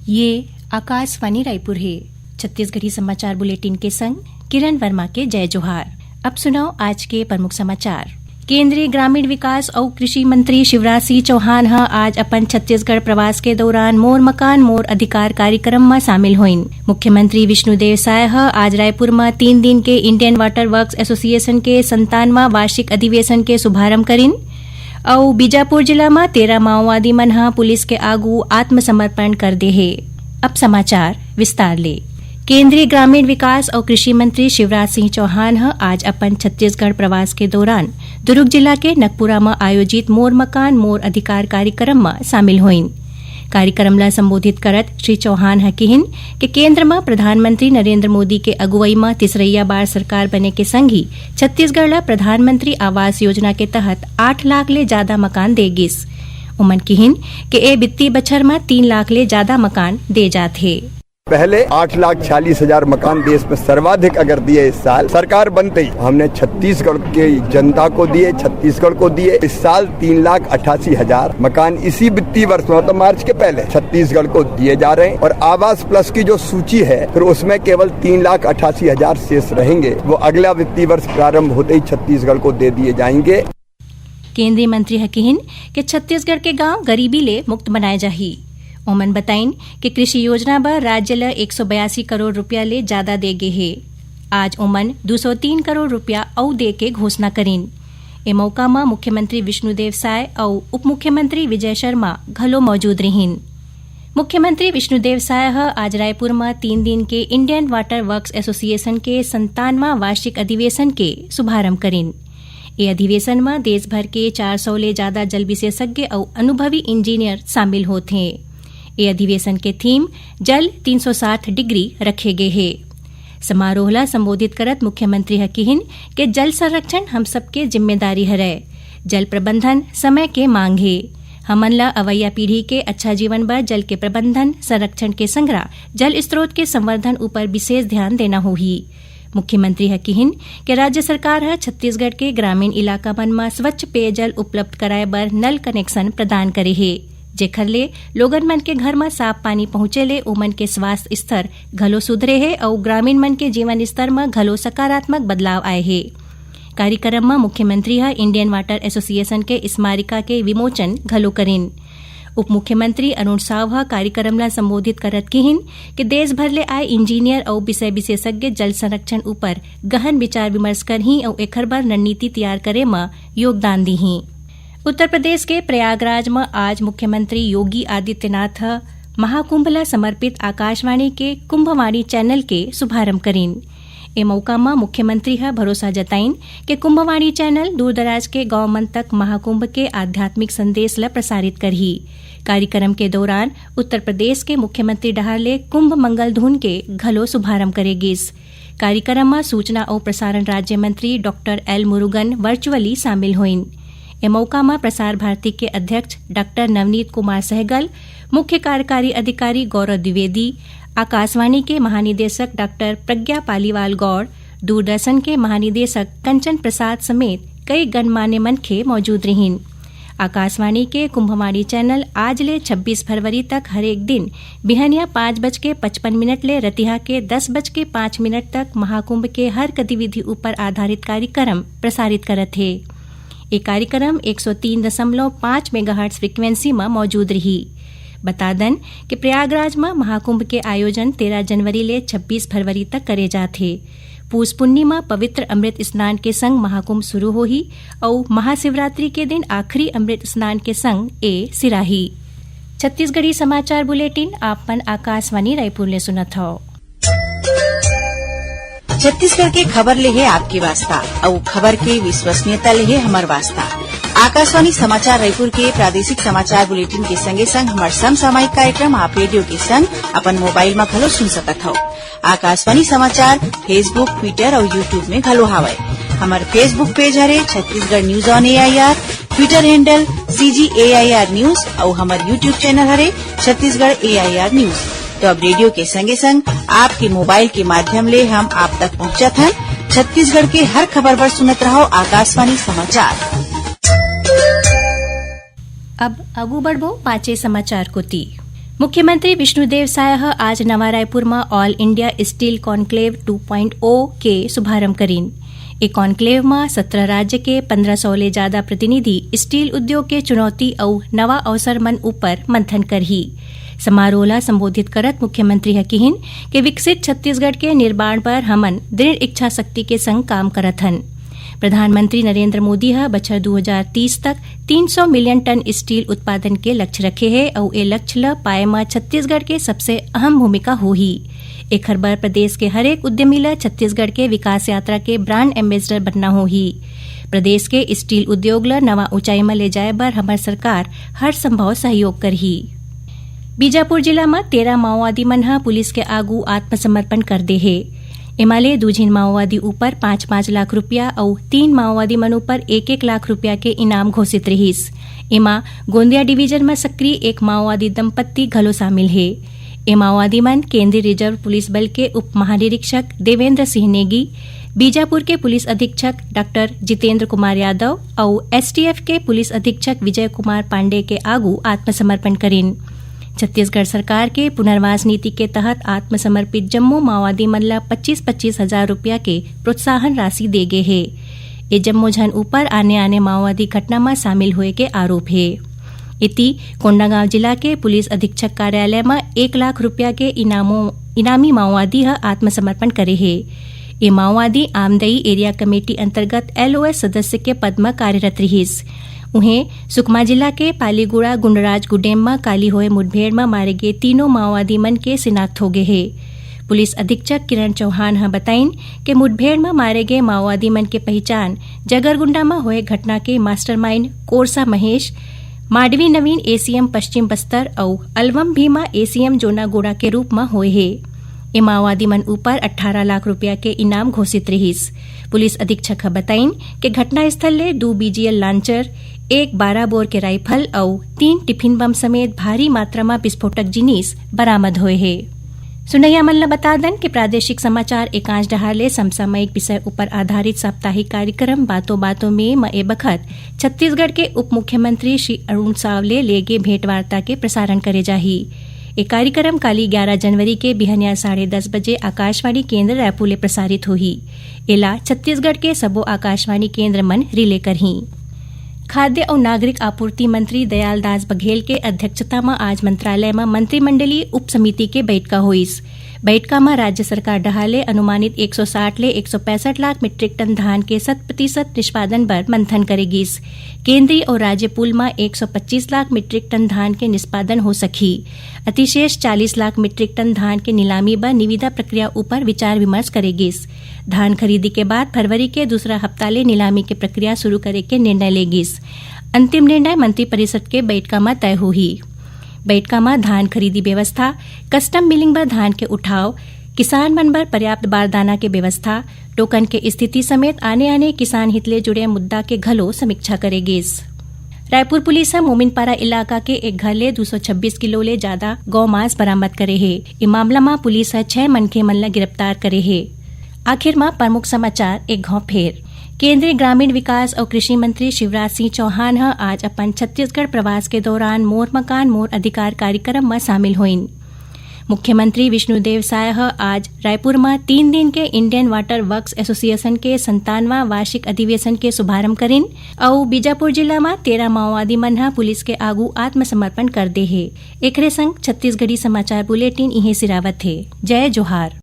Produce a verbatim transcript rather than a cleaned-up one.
ये आकाशवाणी रायपुर हे। छत्तीसगढ़ी समाचार बुलेटिन के संग किरण वर्मा के जय जोहार। अब सुनव आज के प्रमुख समाचार। केंद्रीय ग्रामीण विकास अउ कृषि मंत्री शिवराज सिंह चौहान ह आज अपन छत्तीसगढ़ प्रवास के दौरान मोर मकान मोर अधिकार कार्यक्रम म शामिल होइन। मुख्यमंत्री विष्णुदेव साय ह आज रायपुर म तीन दिन के Indian Water Works Association के संतानवां वार्षिक अधिवेशन के शुभारंभ करिन। अउ बीजापुर जिला म तेरह माओवादी मन ह पुलिस के आगू आत्मसमर्पण कर दे हे। अब समाचार विस्तार ले। केंद्रीय ग्रामीण विकास अउ कृषि मंत्री शिवराज सिंह चौहान ह आज अपन छत्तीसगढ़ प्रवास के दौरान दुर्ग जिला के नगपुरा म आयोजित मोर मकान मोर अधिकार कार्यक्रम म शामिल होइन। कार्यक्रम ल संबोधित करत श्री चौहान ह किहिन कि केंद्र म प्रधानमंत्री नरेंद्र मोदी के अगुवई म तीसरइया बार सरकार बने के संग ही छत्तीसगढ़ ल प्रधानमंत्री आवास योजना के तहत आठ लाख ले जादा मकान दे गिस। ओमन किहिन कि ए वित्तीय बछर म तीन लाख ले जादा मकान दे जात हे। पहले आठ लाख छियालीस हजार मकान देश में सर्वाधिक अगर दिए इस साल सरकार बनते ही, हमने छत्तीसगढ़ के जनता को दिए, छत्तीसगढ़ को दिए। इस साल तीन लाख अट्ठासी हजार मकान इसी वित्तीय वर्ष में, मतलब मार्च के पहले, छत्तीसगढ़ को दिए जा रहे हैं। और आवास प्लस की जो सूची है, फिर उसमें केवल तीन लाख अट्ठासी हजार शेष रहेंगे, वो अगला वित्तीय वर्ष प्रारंभ होते ही छत्तीसगढ़ को दे दिए जाएंगे। केंद्रीय मंत्री ह किहिन कि छत्तीसगढ़ के गांव गरीबी ले मुक्त बनाए जाही। ओमन बताइन कि कृषि योजना बर राज्य ल एक सौ बयासी करोड़ रुपया ले जादा दे गे हे। आज ओमन दू सौ तीन करोड़ रुपया अउ दे के घोषणा करिन। ए मौका म मुख्यमंत्री विष्णुदेव साय अउ उप मुख्यमंत्री विजय शर्मा घलो मौजूद रिहिन। मुख्यमंत्री विष्णुदेव साय ह आज रायपुर म तीन दिन के Indian Water Works Association के संतानवां वार्षिक अधिवेशन के शुभारंभ करिन। ए अधिवेशन म देश भर के चार सौ ले जादा जल विशेषज्ञ अउ अनुभवी इंजीनियर शामिल होत हें। ए अधिवेशन के थीम जल तीन सौ साठ डिग्री रखे गे हे। समारोह ला संबोधित करत मुख्यमंत्री ह किहिन के जल संरक्षण हम सबके जिम्मेदारी हरय। जल प्रबंधन समय के मांग हे। हमन ला अवइया पीढ़ी के अच्छा जीवन बर जल के प्रबंधन, संरक्षण के संगरा जल स्रोत के संवर्धन ऊपर विशेष ध्यान देना होही। मुख्यमंत्री ह किहिन के राज्य सरकार ह छत्तीसगढ़ के ग्रामीण इलाका मन म स्वच्छ पेयजल उपलब्ध कराए बर नल कनेक्शन प्रदान करे हे, जेखर ले लोगन मन के घर म साफ पानी पहुंचे ले ओमन के स्वास्थ्य स्तर घलो सुधरे हे अउ ग्रामीण मन के जीवन स्तर म घलो सकारात्मक बदलाव आए हे। कार्यक्रम म मुख्यमंत्री ह Indian Water Association के स्मारिका के विमोचन घलो करिन। उप मुख्यमंत्री अरुण साव ह कार्यक्रम ला संबोधित करत किहिन कि देश भर ले आए इंजीनियर अउ विषय विशेषज्ञ जल संरक्षण ऊपर गहन विचार विमर्श करही अउ एखर बर रणनीति तैयार करे म योगदान दीही। उत्तर प्रदेश के प्रयागराज म आज मुख्यमंत्री योगी आदित्यनाथ ह महाकुंभ ला समर्पित आकाशवाणी के कुंभवाणी चैनल के शुभारंभ करिन। ए मौका म मुख्यमंत्री ह भरोसा जताइन के कुंभवाणी चैनल दूरदराज के गांव मन तक महाकुंभ के आध्यात्मिक संदेश ल प्रसारित करही। कार्यक्रम के दौरान उत्तर प्रदेश के मुख्यमंत्री डहार ले कुंभ मंगल धुन के घलो शुभारंभ करे गिस। कार्यक्रम म सूचना अउ प्रसारण राज्य मंत्री डॉक्टर एल मुरुगन virtually शामिल होइन। ए मौका म प्रसार भारती के अध्यक्ष डॉक्टर नवनीत कुमार सहगल, मुख्य कार्यकारी अधिकारी गौरव द्विवेदी, आकाशवाणी के महानिदेशक डॉक्टर प्रज्ञा पालीवाल गौड़, दूरदर्शन के महानिदेशक कंचन प्रसाद समेत कई गणमान्य मनखे मौजूद रिहिन। आकाशवाणी के कुंभवाणी चैनल आज ले छब्बीस फरवरी तक हरेक दिन बिहनिया पाँच बज के पचपन मिनट ले रतिहा के दस बज के पाँच मिनट तक महाकुंभ के हर गतिविधि ऊपर आधारित कार्यक्रम प्रसारित करत हे। ए कार्यक्रम एक सौ तीन दशमलव पाँच megahertz frequency म मौजूद रिही। बता दन कि प्रयागराज म महाकुंभ के आयोजन तेरह जनवरी ले छब्बीस फरवरी तक करे जात हे। पूस पुन्नी म पवित्र अमृत स्नान के संग महाकुंभ शुरू होही अउ महाशिवरात्रि के दिन आखिरी अमृत स्नान के संग ए सिराही। छत्तीसगढ़ी समाचार बुलेटिन आप मन आकाशवाणी रायपुर ले सुनत हव। छत्तीसगढ़ के खबर ले हे आपके वास्ता, अउ खबर के विश्वसनीयता ले हे हमर वास्ता। आकाशवाणी समाचार रायपुर के प्रादेशिक समाचार बुलेटिन के संगे संग हमर समसामयिक कार्यक्रम आप रेडियो के संग अपन मोबाइल म घलो सुन सकत हव। आकाशवाणी समाचार Facebook, Twitter अउ YouTube में घलो हावय। हमर Facebook page हरे Chhattisgarh news on A I R, Twitter handle C G A I R news अउ हमर YouTube channel हरे Chhattisgarh A I R news। तो अब रेडियो के संगे संग आपके मोबाइल के माध्यम ले हम आप तक पहुंचत हन छत्तीसगढ़ के हर खबर बर सुनत रहव आकाशवाणी समाचार। अब आगू बढ़बो पांचे समाचार कोती। मुख्यमंत्री विष्णुदेव साय ह आज नवा रायपुर म All India Steel Conclave two point O के शुभारंभ करिन। ए कॉन्क्लेव म सत्रह राज्य के पन्द्रह सौ ले जादा प्रतिनिधि स्टील उद्योग के चुनौती अउ नवा अवसर मन उपर मंथन करही। समारोह ल संबोधित करत मुख्यमंत्री ह किहिन कि विकसित छत्तीसगढ़ के निर्माण बर हमन दृढ़ इच्छा शक्ति के संग काम करत हन। प्रधानमंत्री नरेंद्र मोदी ह बछर दू हजार तीस तक तीन सौ मिलियन टन स्टील उत्पादन के लक्ष्य रखे हे अउ ए लक्ष्य ल पाए म छत्तीसगढ़ के सबसे अहम भूमिका होही। एखर बर प्रदेश के हरेक उद्यमी ल छत्तीसगढ़ के विकास यात्रा के ब्रांड एम्बेसडर बनना होही। प्रदेश के स्टील उद्योग ल नवा ऊंचाई म ले जाए बर हमर सरकार हर संभव सहयोग करही। बीजापुर जिला म तेरह माओवादी मन ह पुलिस के आगू आत्मसमर्पण कर दे हे। एमा ले दू झिन माओवादी ऊपर पाँच पाँच लाख रुपया अउ तीन माओवादी मन ऊपर एक एक लाख रुपया के इनाम घोषित रिहिस। एमा गोंदिया डिवीजन म सक्रिय एक माओवादी दंपत्ति घलो शामिल हे। ए माओवादी मन केंद्रीय रिजर्व पुलिस बल के उप महानिरीक्षक देवेंद्र सिंह नेगी, बीजापुर के पुलिस अधीक्षक डॉक्टर जितेंद्र कुमार यादव अउ एसटीएफ के पुलिस अधीक्षक विजय कुमार पांडे के आगू आत्मसमर्पण करिन। छत्तीसगढ़ सरकार के पुनर्वास नीति के तहत आत्मसमर्पित जम्मो माओवादी मन ल पच्चीस पच्चीस हजार रुपया के प्रोत्साहन राशि दे गे हे। ए जम्मो झन ऊपर आने-आने माओवादी घटना म शामिल होए के आरोप हे। एती, कोंडागांव जिला के पुलिस अधीक्षक कार्यालय म एक लाख रुपया के इनामो, इनामी माओवादी ह आत्मसमर्पण करे हे। ए माओवादी आमदई एरिया कमेटी अंतर्गत एलओएस सदस्य के पद म कार्यरत रिहिस। उहें, सुकमा जिला के पालीगुड़ा गुंडराज गुडेम म काली होए मुठभेड़ म मारे गे तीनों माओवादी मन के शिनाख्त हो गे हे। पुलिस अधीक्षक किरण चौहान ह बताइन के मुठभेड़ म मारे गे माओवादी मन के पहिचान जगरगुंडा म होए घटना के मास्टरमाइंड कोरसा महेश, माडवी नवीन एसीएम पश्चिम बस्तर अउ अलवम भीमा एसीएम जोनागोड़ा के रूप म होए हे। ए माओवादी मन ऊपर अट्ठारह लाख रुपया के इनाम घोषित रिहिस। पुलिस अधीक्षक ह बताइन के घटनास्थल ले दू बीजीएल लांचर, एक बारह बोर के राइफल अउ तीन टिफिन बम समेत भारी मात्रा म विस्फोटक जिनिस बरामद होए हे। सुनैया मन ल बता दन के प्रादेशिक समाचार एकांश डहार ले समसामयिक विषय ऊपर आधारित साप्ताहिक कार्यक्रम बातों बातों में म ए बखत छत्तीसगढ़ के उप मुख्यमंत्री श्री अरुण साव ले लेगे भेंटवार्ता के प्रसारण करे जाही। ए कार्यक्रम काली ग्यारह जनवरी के बिहनिया साढ़े दस बजे आकाशवाणी केंद्र रायपुर ले प्रसारित होही। एला छत्तीसगढ़ के सबो आकाशवाणी केंद्र मन रिले करही। खाद्य अउ नागरिक आपूर्ति मंत्री दयालदास बघेल के अध्यक्षता म आज मंत्रालय म मंत्रिमंडलीय उप समिति के बइठका होइस। बइठका म राज्य सरकार डहार ले अनुमानित एक सौ साठ ले एक सौ पैंसठ लाख मीट्रिक टन धान के शत प्रतिशत निष्पादन बर मंथन करे गिस। केंद्रीय अउ राज्य पूल म एक सौ पच्चीस लाख मीट्रिक टन धान के निष्पादन हो सकही। अतिशेष चालीस लाख मीट्रिक टन धान के नीलामी बर निविदा प्रक्रिया ऊपर विचार विमर्श करे गिस। धान खरीदी के बाद फरवरी के दूसरा हफ्ता ले नीलामी के प्रक्रिया शुरू करे के निर्णय ले गिस। अंतिम निर्णय मंत्रिपरिषद के बइठका म तय होही। बइठका म धान खरीदी व्यवस्था, कस्टम मिलिंग बर धान के उठाव, किसान मन बर पर्याप्त बारदाना के व्यवस्था, टोकन के स्थिति समेत आने-आने किसान हित ले जुड़े मुद्दा के घलो समीक्षा करे गिस। रायपुर पुलिस ह मोमिनपारा इलाका के एक घर ले दू सौ छब्बीस किलो ले जादा गौ मांस बरामद करे हे। ए मामला म पुलिस ह छह मनखे मन ल गिरफ्तार करे हे। आखिर म प्रमुख समाचार एक घाव फेर। केंद्रीय ग्रामीण विकास अउ कृषि मंत्री शिवराज सिंह चौहान ह आज अपन छत्तीसगढ़ प्रवास के दौरान मोर मकान मोर अधिकार कार्यक्रम म शामिल होइन। मुख्यमंत्री विष्णुदेव साय ह आज रायपुर म तीन दिन के इंडियन वाटर वर्क्स एसोसिएशन के संतानवां वार्षिक अधिवेशन के शुभारंभ करिन अउ बीजापुर जिला म तेरह माओवादी मन ह पुलिस के आगू आत्मसमर्पण कर दे हे। एकरे संग छत्तीसगढ़ी समाचार बुलेटिन इहें सिरावत हे। जय जोहार।